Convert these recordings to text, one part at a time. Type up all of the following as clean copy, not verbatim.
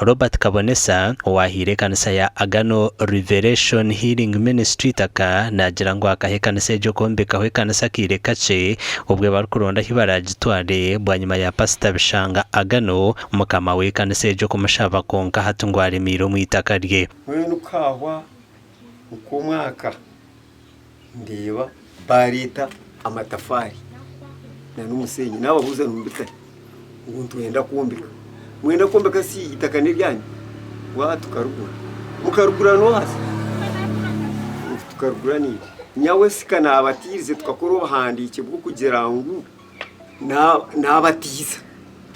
Robert Kabonesa owaahaire ekanisa ya Agano Revelation Healing Ministry eitaka naagira ngu akaha ekanisa egyo kwombekaho ekanisa akaire kakye obwe barikuronda ahi baraagitware bwanyima ya Pasita Bishanga Agano mukama w'ekanisa egyo kumushaba kwonka hati ngu aremiire omu itaka rye. Mbwenu ku haahwa nk'omwaka ndeeba baareeta amatafaari n'omusheenyi naababuuza nimubita hi? Ngu nitwenda kwombeka. Mwenda kwombeka si eitaka n'eryanyu? Ngu aa tukarigura. Mukarigura n'oha se? Ngu tukarigura naitwe. Nyowe sika naabatiirize tukakora obuhandiikye bw'okugira ngu naabatiiza.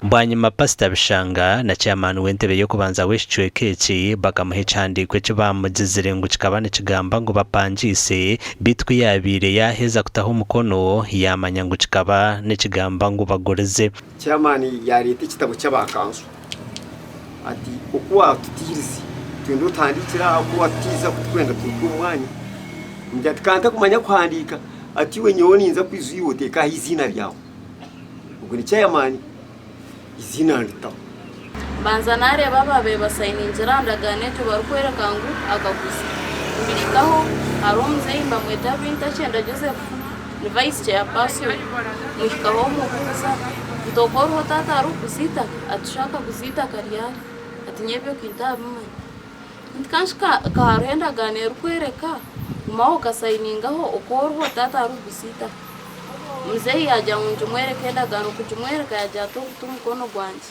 Bwanyima Pasita Bishanga na Chairman w'entebe y'okubanza w'ekicweka eki bakamuha ekihandiiko eki baamugizire ngu kikaba nikigamba ngu bapangiise beitu ku yaabaire yaaheza kutaho omukono yaamanya ngu kikaba nikigamba ngu bagurize. Chairman yaareeta ekitabo ky'aba kanso ati oku waatutiirize twenda otuhandiikire aha oku waatutiiza ku turikwenda turuge omu mwanya. Ngira ati ka ntakumanya kuhandiika ati iwe nyowe ninza kwiza iwe oteeke aho eiziina ryawe. Ogwo ni chairman eiziina nditaho. Mbanza nareeba abaabaire basayiningire aha ndagaano egyo barikworeka ngu akaguza. Mbihikaho hariho omuzeeyi nibamweta Bintakyenda Joseph ni vice chairperson. Muhikaho mubuuza nti okwo oriho taata arikuguza eitaka? Ati sho akaguza eitaka ryari? Ati nyowe ebyo tintabimanya. Nti kanshi ka hariho endagaano erikworeka gumaho okasayiningaho oku oriho taata arikuguza eitaka. Muzeeyi yaagira ngu ngimwereke endagaano, kugimwereka yaagira ati ogu ti mukono gwangye.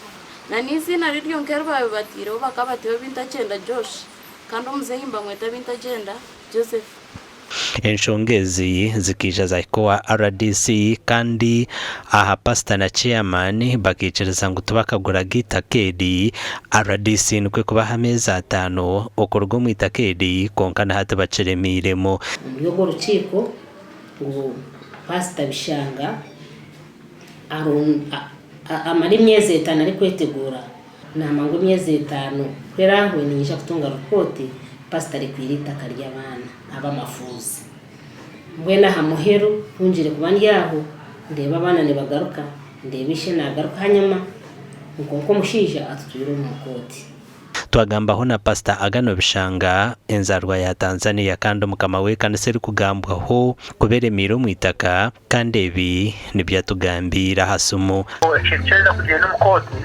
Na n'eiziina riryo nk'eri baabaire bataireho bakaba bataireho Bintakyenda Josh kandi omuzeeyi nibamweta Bintagyenda Joseph. Enshonga ezi zikaija zahika owa rdc kandi aha pasita na chairman bakaikiriza ngu tibakaguraga eitaka eri. Rdc nikwo kubaha ameezi ataano okuruga omu itaka eri kwonka na hati bakiremiiremu. Omuri orwo rukiiko ngu Paasita Bishanga amare emyezi etaano arikweteguura, naamanya ngu emyezi etaano ku eraahwe niinyija kutunga ripooti Paasita arekwire eitaka ry'abaana ab'amafuuzi. Mbwenu aha muheru ku ngiire kuba ndi aho, ndeeba abaana nibagaruka, ndeeba ishe naagaruka ahanyima, kwonka omushaija atutwire omu kooti. Twagambaho na Pasita Agano Bishanga, enzaarwa ya Tanzania kandi omukama w'ekanisa erikugambwaho kuba eremiire omu itaka kandi ebi nibyo atugambiire aha simu. Ekintu kyaheza kugyenda omu kooti,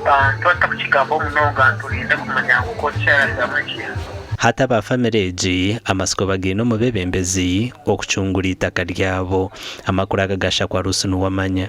abantu batakukigambaho munonga niturinda kumanya ngu kooti kyarabyamu ekiha. Hati aba famire egi amatsiko bagaine omu beebembezi okucungura eitaka ryabo. Amakuru aga gashakwa Ruth Nuwamanya.